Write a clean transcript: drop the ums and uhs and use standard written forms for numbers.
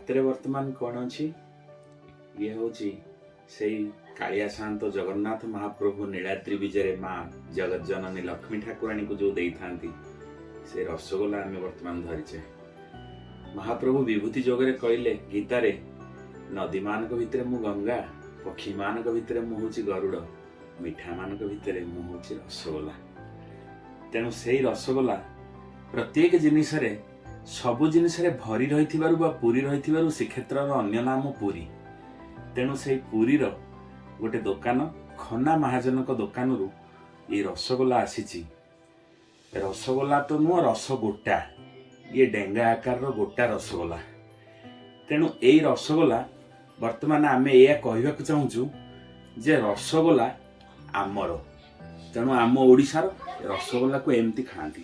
ହାତରେ ବର୍ତ୍ତମାନ କ'ଣ ଅଛି? ଇଏ ହେଉଛି ସେଇ କାଳିଆ ସାଆନ୍ତ ଜଗନ୍ନାଥ ମହାପ୍ରଭୁ ନୀଳାଦ୍ରି ବିଜୟରେ ମା ଜଗତଜନନୀ ଲକ୍ଷ୍ମୀ ଠାକୁରାଣୀକୁ ଯେଉଁ ଦେଇଥାନ୍ତି, ସେ ରସଗୋଲା ଆମେ ବର୍ତ୍ତମାନ ଧରିଛେ। ମହାପ୍ରଭୁ ବିଭୂତି ଯୋଗରେ କହିଲେ ଗୀତାରେ, ନଦୀମାନଙ୍କ ଭିତରେ ମୁଁ ଗଙ୍ଗା, ପକ୍ଷୀମାନଙ୍କ ଭିତରେ ମୁଁ ହେଉଛି ଗରୁଡ଼, ମିଠାମାନଙ୍କ ଭିତରେ ମୁଁ ହେଉଛି ରସଗୋଲା। ତେଣୁ ସେଇ ରସଗୋଲା ପ୍ରତ୍ୟେକ ଜିନିଷରେ, ସବୁ ଜିନିଷରେ ଭରି ରହିଥିବାରୁ ବା ପୁରୀ ରହିଥିବାରୁ ଶ୍ରୀକ୍ଷେତ୍ରର ଅନ୍ୟ ନାମ ପୁରୀ। ତେଣୁ ସେଇ ପୁରୀର ଗୋଟେ ଦୋକାନ, ଖନା ମହାଜନଙ୍କ ଦୋକାନରୁ ଏଇ ରସଗୋଲା ଆସିଛି। ରସଗୋଲା ତ ନୁହଁ, ରସଗୋଟା। ଇଏ ଡେଙ୍ଗା ଆକାରର ଗୋଟା ରସଗୋଲା। ତେଣୁ ଏଇ ରସଗୋଲା ବର୍ତ୍ତମାନ ଆମେ ଏଇଆ କହିବାକୁ ଚାହୁଁଛୁ ଯେ ରସଗୋଲା ଆମର, ତେଣୁ ଆମ ଓଡ଼ିଶାର ରସଗୋଲାକୁ ଏମିତି ଖାଆନ୍ତି।